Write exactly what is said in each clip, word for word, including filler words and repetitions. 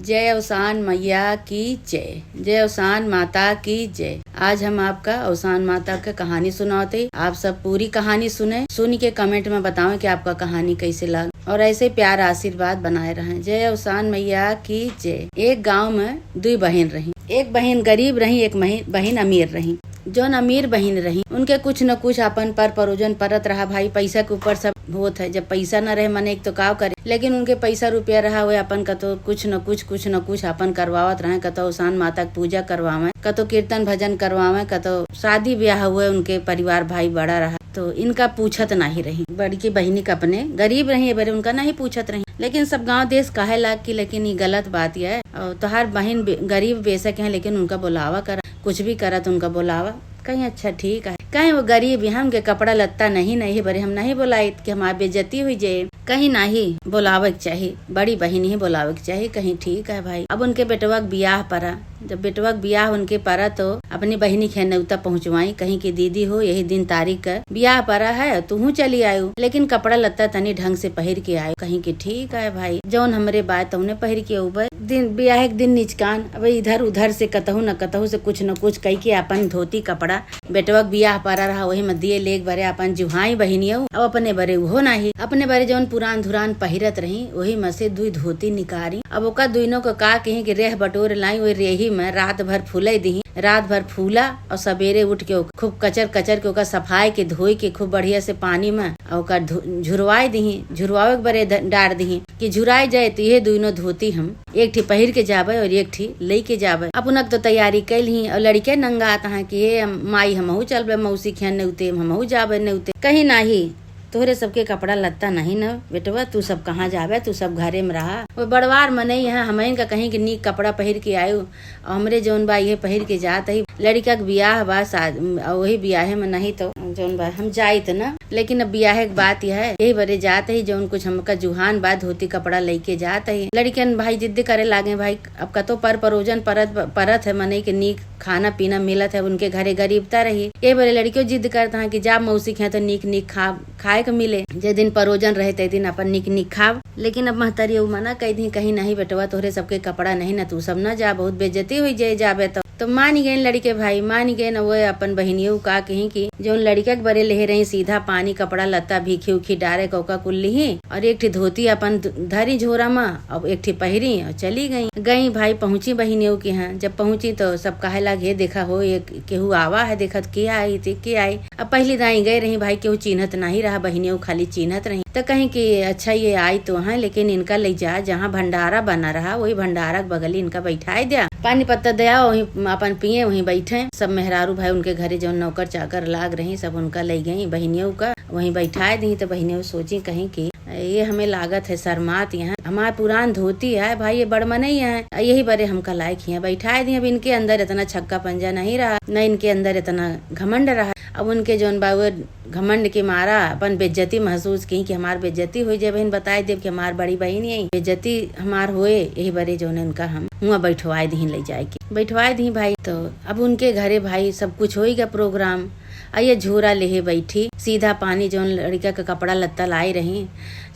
जय अवसान मैया की जय, जय अवसान माता की जय। आज हम आपका अवसान माता का कहानी सुनावत ही। आप सब पूरी कहानी सुने, सुन के comment में बतावें कि आपका कहानी कैसे लग, और ऐसे प्यार आशीर्वाद बनाए रहें। जय अवसान मैया की जय। एक गाँव में दुई बहिन रही। एक बहिन गरीब रही, एक महि-, बहिन अमीर रही। जौन अमीर बहिन रही, उनके कुछ न कुछ अपन पर परोजन परत रहा भाई, पैसा के ऊपर सब होत है। जब पैसा न रहे मने एक तो काव करे, लेकिन उनके पैसा रुपया रहा, वे अपन कतो कुछ न कुछ, कुछ न कुछ अपन करवावत रहे। कतो अवसान माता के पूजा करवावें, कतो कीर्तन भजन करवावें, कतो शादी ब्याह हुए, उनके परिवार भाई बड़ा रहा, तो इनका पूछत नाही रही। बड़की बहिनी के अपने गरीब रही, ए बरे उनका नहीं पूछत रही, लेकिन सब गाँव देश कहे लाग कि लेकिन ई गलत बात है, और तोहार बहिन बे-, गरीब बेशक है, लेकिन उनका बोलावा करा, कुछ भी करा तो उनका बोलावा। कहीं अच्छा ठीक है, कहीं वो गरीब है, हमके कपड़ा लत्ता नहीं, नहीं बरे हम नहीं बोलाइत कि हमार बेइज्जती हुई जे। कहीं नाही बोलावे के चाही, बड़ी बहिन ही बोलावे के चाही। कहीं ठीक है भाई। अब उनके बेटवा के बियाह परा, जब बेटवा के बियाह उनके परा तो अपनी बहिनी के नेवता पहुँचवाई, कहीं कि दीदी हो यही दिन तारीख का बियाह परा है, तुहूँ चली आयु, लेकिन कपड़ा लत्ता तनी ढंग से पहिर के आयु। कहीं कि ठीक है भाई, जौन हमरे बाय तौने पहिर के उबे। दिन बियाह के दिन निचकान अब इधर उधर से कतहु न कतहु से कुछ न कुछ कई के अपन धोती कपड़ा, बेटवा के बियाह परा रहा, वही में दिए लेके बरे अपन जुहाई बहिनियौ। अब अपने बरे उहो नाही, अपने बरे जौन पुरान धुरान पहिरत रही, वही में से दुई धोती निकारी। अब ओका दुइनों को का कही कि रेह बटोर लाई, वही रेही में रात भर फूले दिही। रात भर फूला और सबेरे उठ के ओक-, खूब कचर कचर के ओका सफाई के, धोई के खूब बढ़िया से पानी में और ओका धु-, झुरवाए दिही। झुरवावे के बरे द-, डार दिही कि झुराए जाए तो ये दुइनों धोती हम एक ठी पहिर के जाबे और एक ठी लेके जाबे। अपना तो तैयारी कैल ही और लड़के नंगा आता है कि हे माई हमहू चलबे मौसी खियान नेवते, हमहू जाबे नेवते। कहीं नाही, तोहरे सबके कपड़ा लत्ता नहीं न बेटवा, तू सब कहाँ जाबे, तू सब घरे में रहा। वो बड़वार मनई है, हमइन का कहीं के नीक कपड़ा पहिर के आयु, और हमरे जौन बा इहे पहिर के जात ही। लड़का के बियाह बा, शाद-, और वही बियाहे में नहीं तो जौन बा हम जाइत न। लेकिन अब बियाहे के बात यह है, यही बरे जात ही, जौन कुछ हमका जुहान बा, धोती कपड़ा लेके जात ही। लड़कन भाई जिद करे लागे, भाई अब कतो पर परोजन परत, परत है, मनई के नीक खाना पीना मिलत है, उनके घरे गरीबता रही। यही बरे लड़कियों जिद करत हैं कि जा मौसी के यहाँ तो नीक नीक खा, खाए के मिले, जे दिन परोजन रहे ते दिन अपन नीक नीक खाव। लेकिन अब महतारी उ मना कई दी, कहीं नहीं बेटवा, तोहरे सबके कपड़ा नहीं न, तू सब न जा, बहुत बेइज्जती हुई जे जाबे तो। तो मान गए लड़के भाई, मान गए न। वो अपन बहिनियों का कहीं कि जौन लड़का के बरे लेहे रही सीधा पानी कपड़ा लत्ता भीखी उखी डारे कौका कुल लिही और एक ठी धोती अपन ध-, धरी झोरा में, अब एक ठी पहिरी और चली गई। गई भाई, पहुँची बहिनियों के यहाँ। जब पहुँची तो सब कहे लाग, "हे देखा हो, ये केहू आवा है, देखत के आई ते के आई।" अब पहली दाई गए रही भाई, केहू चिन्हत नहीं रहा, बहिनियों खाली चिन्हत रही। तो कहीं कि अच्छा ये आई तो हैं, लेकिन इनका ले जा, जहाँ भंडारा बना रहा वही भंडारा के बगली इनका बैठाए दिया, पानी पत्ता दिया, वहीं अपन पिए, वहीं बैठे। सब मेहरारू भाई उनके घरे जौन नौकर चाकर लाग रही सब उनका ले गई बहिनियों का, वहीं बैठाए दी। तो बहिनियों सोची कहीं कि ये हमें लागत है शर्मात यहाँ, हमार पुरान धोती है भाई, ये बड़ मनई है, यही बरे हमका लायक हियाँ बैठाए दी। अब इनके अंदर इतना छक्का पंजा नहीं रहा, न इनके अंदर इतना घमंड रहा। अब उनके जौन बा वो घमंड के मारा अपन बेइज्जती महसूस की कि हमार बेइज्जती हो जाए बहिन, बताए देब कि हमार बड़ी बहिन है, बेइज्जती हमार होए, यही बरे जौन इनका हम हुआं बैठवाए दी ले जाए के, बैठवाए दी भाई। तो अब उनके घरे भाई सब कुछ होई गया प्रोग्राम। आ ये झोरा लेहे बैठी, सीधा पानी जौन लड़का के कपड़ा लत्ता लाई रही,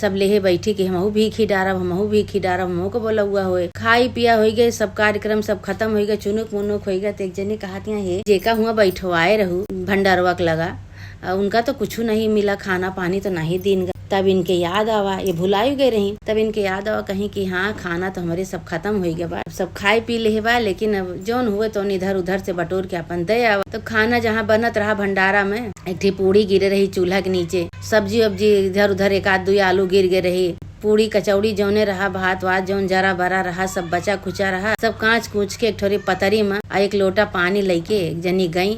सब लेहे बैठी कि हमहू भीखी डारब, हमहू भीखी डारब, हमहू को बोला हुआ होए। खाई पिया होई गए, सब कार्यक्रम सब खत्म होई गए, चुनुक मुनुक होई गए। तो एक जनी कहत यहाँ, "हे, जेका हुआ बैठवाए रहू भंडारवा के लगा, आ, उनका तो कुछ नहीं मिला, खाना पानी तो नहीं दीन गा।" तब इनके याद आवा, ये भुलाई गए रही, तब इनके याद आवा कहीं कि हाँ, खाना तो हमारे सब खत्म होई गए बा, सब खाए पी लेहे बा, लेकिन अब जौन हुए तौन इधर उधर से बटोर के अपन दे आवा। तो खाना जहाँ बनत रहा भंडारा में, एक ठी पूड़ी गिरे रही चूल्हा के नीचे, सब्जी वब्जी इधर उधर एक आध दुई आलू गिर गए रही, पूड़ी कचौड़ी जौने रहा, भात वात जौन जरा बरा रहा, सब बचा खुचा रहा, सब कांच कूच के एक ठोरी पतरी में आ एक लोटा पानी लेके एक जनी गई,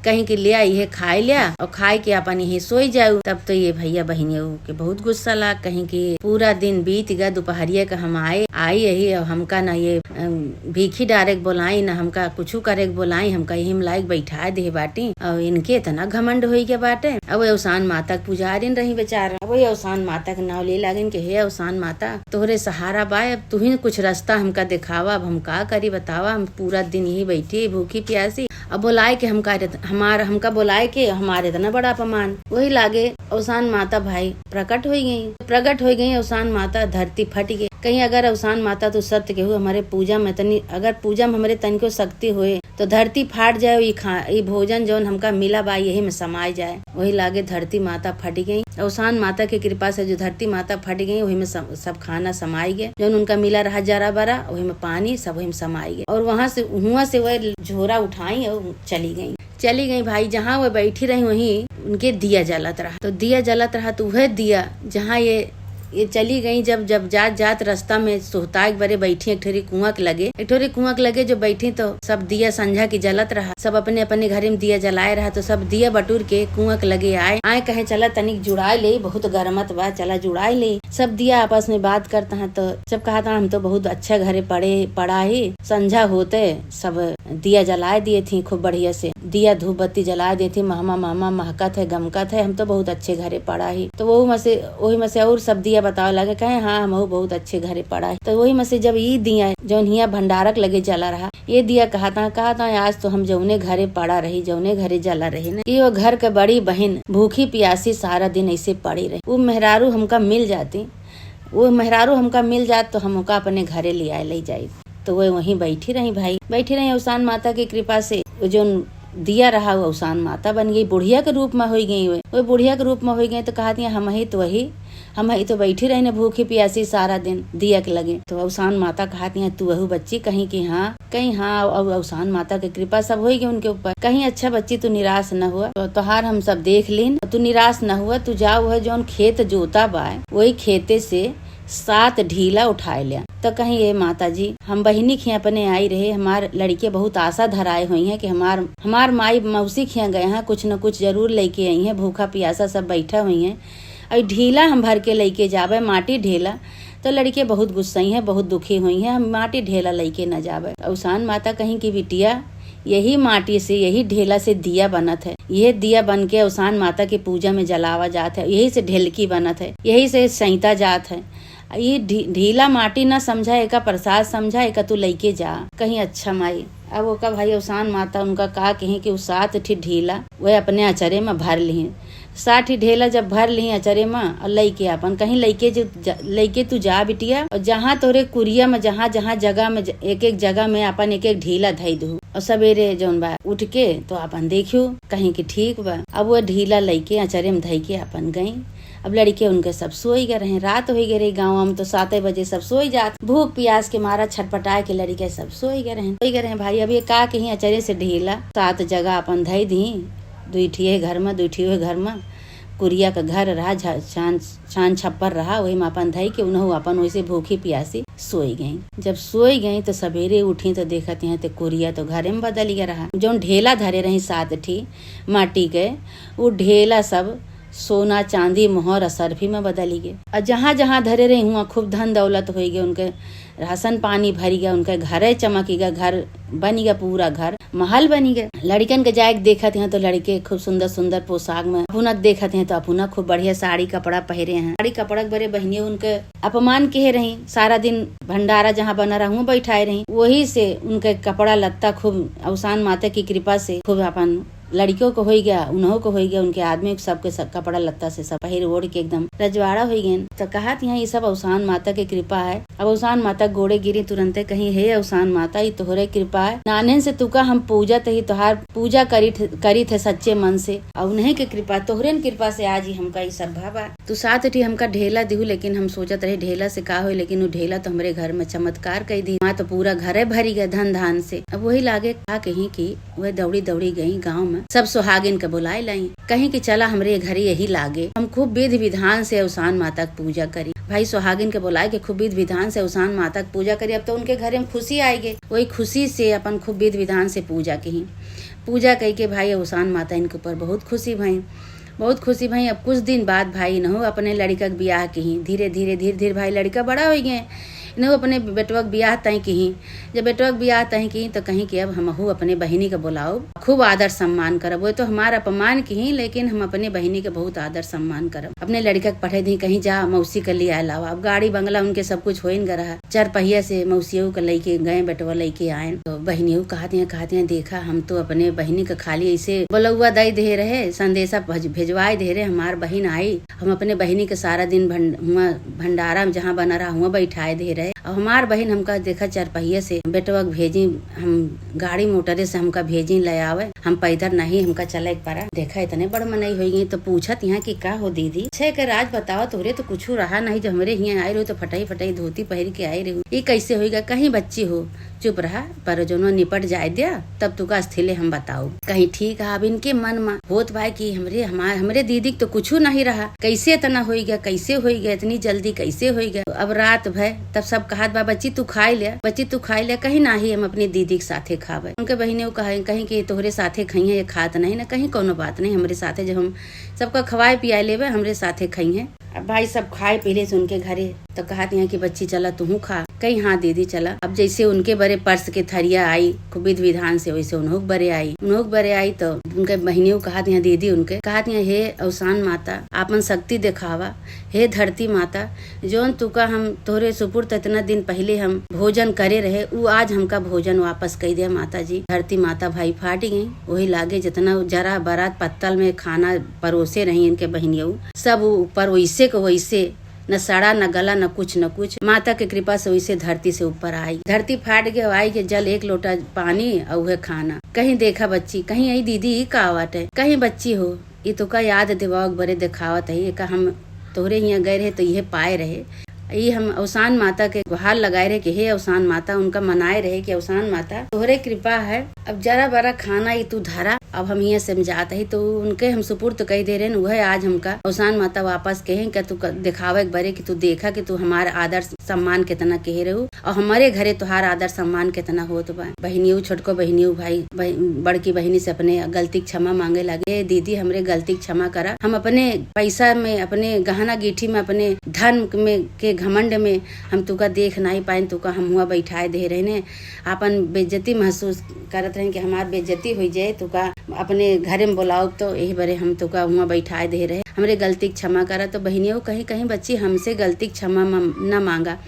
कहीं कि लिया इहे खाए लिया और खाए के अपन यहीं सोई जाऊ। तब तो ये भैया बहिनियों के बहुत गुस्सा लाग, कहीं कि पूरा दिन बीत गया, दोपहरिया का हम आए, आई यही और हमका ना ये, अम, भीखी डारे के बोलाई, ना हमका कुछ करे के बोलाई, हमका यही में लायक बैठा दे बाटी। और इनके इतना घमंड होई के बाटे। अब वो अवसान माता के पुजारिन रही बेचारा, अब वो अवसान माता के नाव ले लागिन कि हे अवसान माता, तोहरे सहारा बा, अब तू ही कुछ रास्ता हमका देखावा, अब हम का करी बतावा, हम पूरा दिन यही बैठी भूखी प्यासी, अब बोलाए के हमका इतना, हमार, हमका बोलाए के हमार इतना बड़ा अपमान। वही लागे अवसान माता भाई प्रकट होई गई। प्रकट होई गई अवसान माता, धरती फट गई। कहीं अगर अवसान माता तू सत्य केहू, हमरे पूजा में तनी, अगर पूजा में हमरे तनिको शक्ति होए, तो धरती फाट जाए, ई खा-, ई भोजन जौन हमका मिला बा, यही में समाय जाए। वही लागे धरती माता फट गई। अवसान माता के कृपा से जो धरती माता फट गई, वही में सब, सब खाना समाय गए। जौन उनका मिला रहा जरा बरा, वही में पानी, सब वही में समाय गए। और वहाँ से, हुआं से वह झोरा उठाई और चली गई। चली गई भाई, जहाँ वह बैठी रही, वहीं उनके दिया जलत रहा। तो दिया जलत रहा, तो वह दिया जहाँ ये, ये चली गई, जब, जब जात, जात रास्ता में सुहताए के बरे बैठी, एक ठोरी कुआं के लगे, एक ठोरी कुआं के लगे जो बैठी, तो सब दिया संझा की जलत रहा, सब अपने, अपने घरे में दिया जलाए रहा। तो सब दिया बटूर के कुआं के लगे आए, आए कहे, "चला तनिक जुड़ाए ले, बहुत गरमत बा, चला जुड़ाए ले।" सब दिया आपस में बात करता है, तो सब कहता, "हम तो बहुत अच्छे घरे पड़े, पड़ा ही, संझा होते सब दिया जलाए दिए थी, खूब बढ़िया से दिया धूप बत्ती जलाए दिए थी, महमा, महमा महकत है, गमकत है, हम तो बहुत अच्छे घरे पड़ा ही।" तो वही में से, वही में से और सब दिया बतावे लगे, कहे, "हाँ, हमहू बहुत अच्छे घरे पड़ा ही।" तो वही में से जब ई दिया जौन हिया भंडारक लगे जला रहा, ये दिया कहता, कहता, "आज तो हम जौने घरे पड़ा रही, जौने घरे जला रही ना, ये वो घर के बड़ी बहिन भूखी पियासी सारा दिन ऐसे पड़ी रही, वो मेहरारू हमका मिल जाती, वो मेहरारू हमका मिल जात तो हम ओका अपने घरे ले आए, ले जाई।" तो वो वहीं बैठी रही भाई, बैठी रही। अवसान माता की कृपा से वो जौन दिया रहा, वो अवसान माता बन गई, बुढ़िया के रूप में होई गई। वो, वो बुढ़िया के रूप में होई गई, तो कहती हैं, "हम ही तो वही, हम ही तो बैठी रही ना भूखी पियासी सारा दिन दिया के लगे।" तो अवसान माता कहती हैं, "तू वहू बच्ची?" कहीं कि हाँ, कहीं हाँ, और अवसान माता के कृपा सब होई गई उनके ऊपर। कहीं, "अच्छा बच्ची, तू निराश न हुआ, तो तोहार हम सब देख लीन, तू निराश न हुआ, तू जा, वह जौन खेत जोता बा, वही खेते से सात ढीला उठाए लिया।" तो कहीं, "ए माता जी, हम बहिनी के अपने आई रहे, हमार लड़के बहुत आशा धराए हुई हैं कि हमार, हमार माई मौसी के गए हैं, कुछ न कुछ जरूर लेके आई हैं, भूखा पियासा सब बैठा हुई हैं, और ढीला हम भर के लेके जाबे, माटी ढेला।" तो लड़के बहुत गुस्सई हैं, बहुत दुखी हुई हैं, "हम माटी ढेला लेके न जाबे।" अवसान माता कहीं कि, "बिटिया, यही माटी से, यही ढेला से दिया बनत है, यह दिया बन के अवसान माता की पूजा में जलावा जात है, यही से ढेलकी बनत है, यही से सैंता जात है। ये ढी-, ढीला माटी ना समझा, एका प्रसाद समझा, एका तू लइके जा।" कहीं, "अच्छा माई।" अब ओका भाई अवसान माता उनका का कहीं कि उ सात ठी ढीला वह अपने अचरे में भर लिही। सात ठी ढेला जब भर लिही अचरे में और लइके अपन कहीं, "लइके जो जा, लइके तू जा बिटिया, और जहाँ तोरे कुरिया में, जहाँ, जहाँ जगह में ज-, एक, एक जगह में अपन एक, एक ढीला धई दू।" और सवेरे जौन बा उठ के तो अपन देखियो, कहीं कि ठीक बा। अब वो ढीला लइके अचरे में धई के अपन गई। अब लड़के उनके सब सोई गए रहे, रात होई गए रही, गाँव में तो साते बजे सब सोई जात। भूख पियास के मारा छटपटाए के लड़के सब सोई गए रहे, सोई गए रहे भाई। अब ये का कहीं अचरे से ढीला सात जगह अपन धई दी, दुई ठिये घर में, दुई ठिये घर में, कुरिया का घर रहा, झ-, छान, छान छप्पर रहा, वही में अपन धई के उनहु अपन वैसे भूखी पियासी सोई गई। जब सोई गई तो सवेरे उठी तो देखत हैं तो कुरिया तो घरे में बदल गया रहा। जौन ढेला धरे रही सात ठी माटी के, वो ढेला सब सोना, चांदी, मोहर, असरफी में बदली गए। और जहाँ जहाँ धरे रही हुआ खूब धन दौलत होई गए, उनके राशन पानी भरी गया, उनके घरे चमकी गया, घर बनी गया, पूरा घर महल बनी गया। लड़कन के जाए के देखत हैं तो लड़के खूब सुंदर सुंदर पोशाक में, अपुना के देखत हैं तो अपुना खूब बढ़िया साड़ी कपड़ा पहिरे हैं। साड़ी कपड़ा के बरे बहनियों उनके अपमान किहे रही, सारा दिन भंडारा जहाँ बना रहा हुआ बैठाए रही, वही से उनके कपड़ा लत्ता खूब अवसान माता की कृपा से खूब अपन लड़कियों को होई गया, उन्हों को होई गया, उनके आदमी को सबके सब कपड़ा लत्ता से सब पहिर ओढ़ के एकदम रजवाड़ा होई गए। तो कहत यहाँ ये सब अवसान माता के कृपा है। अब अवसान माता गोड़े गिरी तुरंते कहीं, "हे अवसान माता, ये तोहरे कृपा है, नानेन से तुका हम पूजा तही तोहार पूजा करी थे, करी थे सच्चे मन से, और उन्हें के कृपा, तोहरे न कृपा से आज ही हमका ये सब भा बा। तू सात ठी हमका ढेला दिहू, लेकिन हम सोचत रहे ढेला से का होई, लेकिन वो ढेला तो हमरे घर में चमत्कार कई दी, वहाँ तो पूरा घरे भरी गए धन धान से।" अब वही लागे का कहीं कि वह दौड़ी दौड़ी गई गाँव में, सब सुहागिन के बुलाए लाई, कहीं कि चला हमरे घरे यही लागे, हम खूब विधि विधान से अवसान माता के पूजा करी। भाई सुहागिन के बुलाए के खूब विधि विधान से अवसान माता के पूजा करी। अब तो उनके घरे में खुशी आए गए, वही खुशी से अपन खूब विधि विधान से पूजा की। पूजा कई के भाई अवसान माता इनके ऊपर बहुत खुशी भई, बहुत खुशी भई। अब कुछ दिन बाद भाई इनहू अपने लड़का के बियाह की। धीरे धीरे धीरे धीरे भाई लड़का बड़ा हो गए, इनहू अपने बेटवा के बियाह तय की। जब बेटवा के बियाह तय की तो कहीं कि अब हमहू अपने बहिनी के बुलाओ, खूब आदर सम्मान करब। वो तो हमार अपमान किहीं, लेकिन हम अपने बहिनी के बहुत आदर सम्मान करब। अपने लड़िका के पढ़े दी, कहीं जा मौसी के लियाए लावा। अब गाड़ी बंगला उनके सब कुछ होइन ग रहा, चार पहिया से मौसियऊ के लइके गए, बेटवा लइके आए। तो बहिनियऊ कहत हैं, कहत हैं, "देखा, हम तो अपने बहिनी के खाली ऐसे बोलौआ दइ दे रहे, संदेशा भज-, भेजवाए दे रहे, हमार बहिन आई, हम अपने बहिनी के सारा दिन भंड-, हुआं भंडारा में जहाँ बना रहा, हुआं बैठाए दे रहे। अब हमार बहिन हमका देखा चार पहिया से बेटवा के भेजी, हम गाड़ी मोटरे से हमका भेजी ले आवे, हम पैदल नहीं, हमका चले के पड़ा।" देखा, इतने बड़ मनई होइ गई, तो पूछत यहाँ कि, "का हो दीदी, छे के राज बतावा, तोहरे तो कुछ रहा नहीं, जो हमरे हियां आए रहो तो फटाई फटाई धोती पहिर के आए रहो, ई कैसे होइगा?" कहीं, "बच्ची हो, चुप रहा, पर जोनो निपट जाए द्या, तब तुका अस्थिले हम बताऊ।" कहीं, "ठीक है।" अब इनके मन में होत बा कि हमरे, हमार, हमरे दीदी के तो कुछ नहीं रहा, कैसे इतना होइगा, कैसे होइगा, इतनी जल्दी कैसे होइगा? अब रात भय, तब सब कहत बा, "बच्ची तू खाई ले, बच्ची तू खाई ले।" कहीं, "नाही, हम अपनी दीदी के साथे खावे।" उनके बहिनी उ कहे, कहीं कि तोहरे साथे खइहें, ये खात नहीं ना, कहीं कोनो बात नहीं, हमरे साथे जब हम सबका खवाए पियाए लेबे, हमरे साथे खइहें। अब भाई सब खाए पी ले से उनके घरे, तो कहत यहाँ कि, "बच्ची चला तुहू खा।" कहीं, "हाँ दीदी चला।" अब जैसे उनके बरे परस के थरिया आई, खूब विधि विधान से, वैसे उन्हों के बरे आई। उन्हों के बरे आई तो उनके बहिनी उ कहत यहाँ, दीदी उनके कहत यहाँ, "हे अवसान माता, आपन शक्ति देखावा, हे धरती माता, जौन तुका हम तोहरे सुपुर्द इतना दिन पहिले हम भोजन करे रहे, उ आज हमका भोजन वापस कई दे माता जी।" धरती माता भाई फाट गई, वही लागे जितना जरा बरात पत्तल में खाना परोसे रही इनके बहिनियऊ, सब उ ऊपर वैसे के वैसे, न सड़ा, न गला, न कुछ, न कुछ। माता के कृपा से वैसे धरती से ऊपर आई। धरती फाट गए, आई के जल एक लोटा पानी और उहे खाना। कहीं, "देखा बच्ची," कहीं, "आई दीदी, ई का बाटे?" कहीं, "बच्ची हो, ई तोका याद दिवावे के बरे देखावत है, एका हम तोहरे हियां गए रहे तो इहे पाए रहे।" ई हम अवसान माता के गुहार लगाए रहे कि हे अवसान माता, उनका मनाए रहे कि अवसान माता, तोहरे कृपा है, अब जरा बरा खाना ई तू धरा, अब हम हियां से हम जात ही। तो उनके हम सुपुर्द कई दे रहे, वह आज हमका अवसान माता वापस कहे कि तू क-, देखावे के बरे कि तू देखा कि तू हमार आदर सम्मान कितना कहे रहू। और हमरे घरे तोहार आदर सम्मान कितना होत बा। बहिनियो, छोटको बहिनियो, भाई, बहि-, बड़की बहिनी से अपने गलती के क्षमा मांगे लागे, "ए दीदी, हमरे गलती के क्षमा करा। हम अपने पैसा में, अपने गहना गीठी में, अपने धन में के घमंड में हम तुका देख नाई पाइन, तुका हम हुआ बैठाए दे रहने, आपन बेइज्जती महसूस करत रहन कि हमार बेइज्जती होइ जाए, तुका अपने घरे में बोलाओ, तो यही बरे हम तुका हुआ बैठाए दे रहे। हमरे गलती के क्षमा करा।" तो बहिनियो कहीं, कहीं, "बच्ची, हमसे गलती के क्षमा म-, न मांगा।"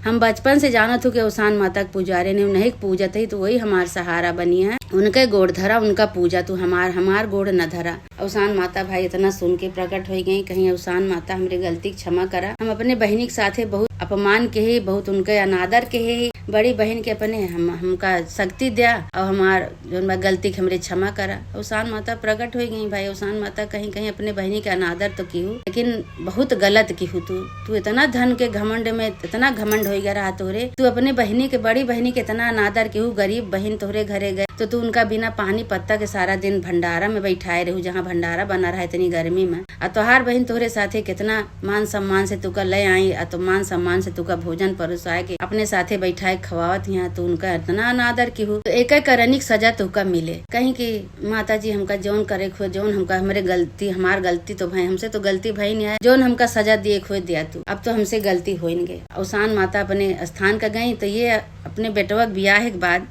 हम बचपन से जानत हूँ कि अवसान माता के पुजारे ने उन्हीं के पूजत ही, तो वही हमार सहारा बनी है। उनके गोड़ धरा, उनका पूजा, तू हमार, हमार गोड़ न धरा। अवसान माता भाई इतना सुन के प्रकट होइ गई, कहीं, "अवसान माता, हमरे गलती के क्षमा करा। हम अपने बहिनी के साथे बहुत अपमान के ही, बहुत उनके अनादर के ही। बड़ी बहिन के अपने हम, हमका शक्ति द्या और हमार जौन बा गलती के हमरे क्षमा करा।" अवसान माता प्रकट होइ गई भाई। अवसान माता कहीं, कहीं, "अपने बहिनी के अनादर तो किहू, लेकिन बहुत गलत किहू तू। तू इतना धन के घमंड में, इतना घमंड होइ गया रहा तोरे। तू अपने बहिनी के, बड़ी बहिनी के इतना अनादर किहू, गरीब बहिन तोहरे घरे गए तो तू उनका बिना पानी पत्ता के सारा दिन भंडारा में बैठाए रहू, जहाँ भंडारा बना रहा इतनी गर्मी में। आ तोहार बहिन तोहरे साथे कितना मान सम्मान से तुका ले आई, आ तो मान सम्मान से तुका भोजन परोसाए के अपने साथे बैठाए खवावत हियाँ, तो उनका इतना अनादर किहू, तो एक एक करनी के सजा तुका मिले।" कहीं कि, "माता जी, हमका जौन करे के हुए, जौन हमका, हमरे गलती, हमार गलती तो भई, हमसे तो गलती भई नहीं है, जौन हमका सजा दिए के हुए दिया तू, अब तो हमसे गलती होइन गए।" अवसान माता अपने स्थान का गई, तो ये अपने बेटवा के बियाह के बाद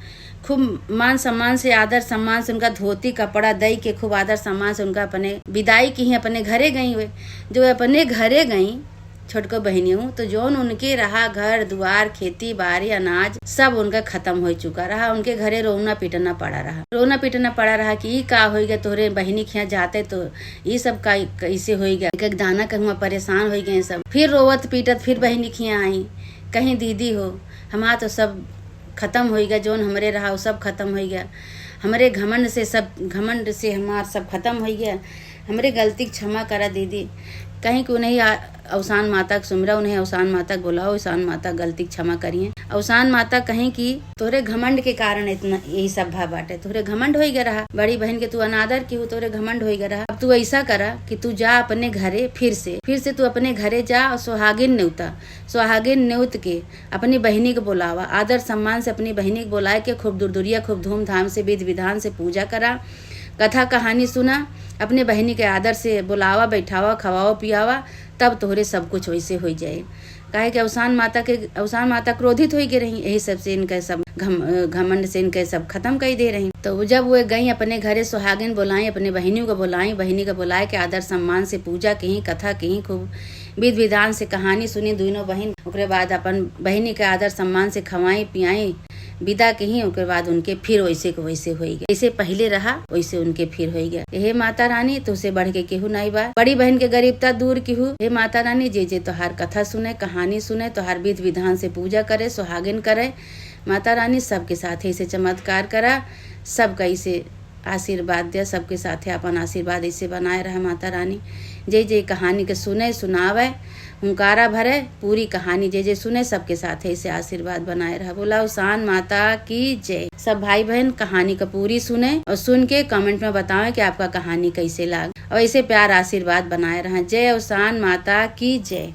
खूब मान सम्मान से, आदर सम्मान से उनका धोती कपड़ा दई के खूब आदर सम्मान से उनका अपने विदाई किहीं, अपने घरे गई हुए। जो अपने घरे गई छोटको बहिनियों, तो जौन उनके रहा घर दुआर, खेती बाड़ी, अनाज, सब उनका खत्म होइ चुका रहा। उनके घरे रोना पीटना पड़ा रहा, रोना पीटना पड़ा रहा कि "ई का होइ गया, तोहरे बहिनी के यहाँ जाते तो ई सब का, कैसे होइ गया?" एक एक दाना के हुआ परेशान होइ गए सब। फिर रोवत पीटत फिर बहिनी के यहाँ आई, कहीं, "दीदी हो, हमार तो सब खत्म होइ गया, जौन हमरे रहा, वो सब खत्म होइ गया। हमरे घमंड से सब, घमंड से हमार सब खत्म होइ गया। हमरे गलती के क्षमा करा दीदी।" कहीं कि उन्हें आ-, अवसान माता के सुमिरा, उन्हें अवसान माता के बुलाओ, अवसान माता गलती के क्षमा करिए। अवसान माता कहीं कि "तोहरे घमंड के कारण इतना, यही सब भा बाटे, तोहरे घमंड होइ गया रहा, बड़ी बहिन के तू अनादर किहू, तोहरे घमंड होइ गया रहा। अब तू ऐसा करा कि तू जा अपने घरे फिर से, फिर से तू अपने घरे जा और सुहागिन नेवता, सुहागिन नेवत के अपनी बहिनी के बोलावा, आदर सम्मान से अपनी बहिनी के बोलाए के खूब दुरदुरिया, खूब धूमधाम से, विधि विधान से पूजा करा, कथा कहानी सुना, अपने बहिनी के आदर से बोलावा, बैठावा, खवावा, पियावा, तब तोहरे सब कुछ वैसे होइ जाए।" काहे कि अवसान माता के, अवसान माता क्रोधित होई के रही, यही सब से इनके सब घम-, अ, घमंड से इनके सब खत्म कई दे रही। तो जब वे गई अपने घरे, सुहागिन बोलाई, अपने बहिनी को बोलाई, बहिनी को बोलाए के आदर सम्मान से पूजा कही, कथा कही, खूब विध विधान से कहानी सुनी दोनों बहिन। ओकरे बाद अपन बहिनी के आदर सम्मान से खवाई पियाई, विदा कही। ओकरे बाद उनके फिर वैसे के वैसे होई गया, जैसे पहले रहा वैसे उनके फिर होई गया। हे माता रानी, तुझसे बढ़ के केहू नाई बा, बड़ी बहन के गरीबता दूर किहू। हे माता रानी, जे जे तोहार कथा सुने, कहानी सुने, तोहार विध विधान से पूजा करे, सुहागिन करे, माता रानी सबके साथे ऐसे चमत्कार करा, सबका ऐसे आशीर्वाद दे, सबके साथे अपन आशीर्वाद ऐसे बनाए रहा माता रानी। जे जे कहानी के सुने, सुनावे, हुंकारा भरे, पूरी कहानी जे जे सुने, सबके साथे ऐसे आशीर्वाद बनाए रहा। बोला अवसान माता की जय। सब भाई बहन कहानी का पूरी सुने और सुन के comment में बतावें कि आपका कहानी कैसे लाग, और ऐसे प्यार आशीर्वाद बनाए रहा। जय अवसान माता की जय।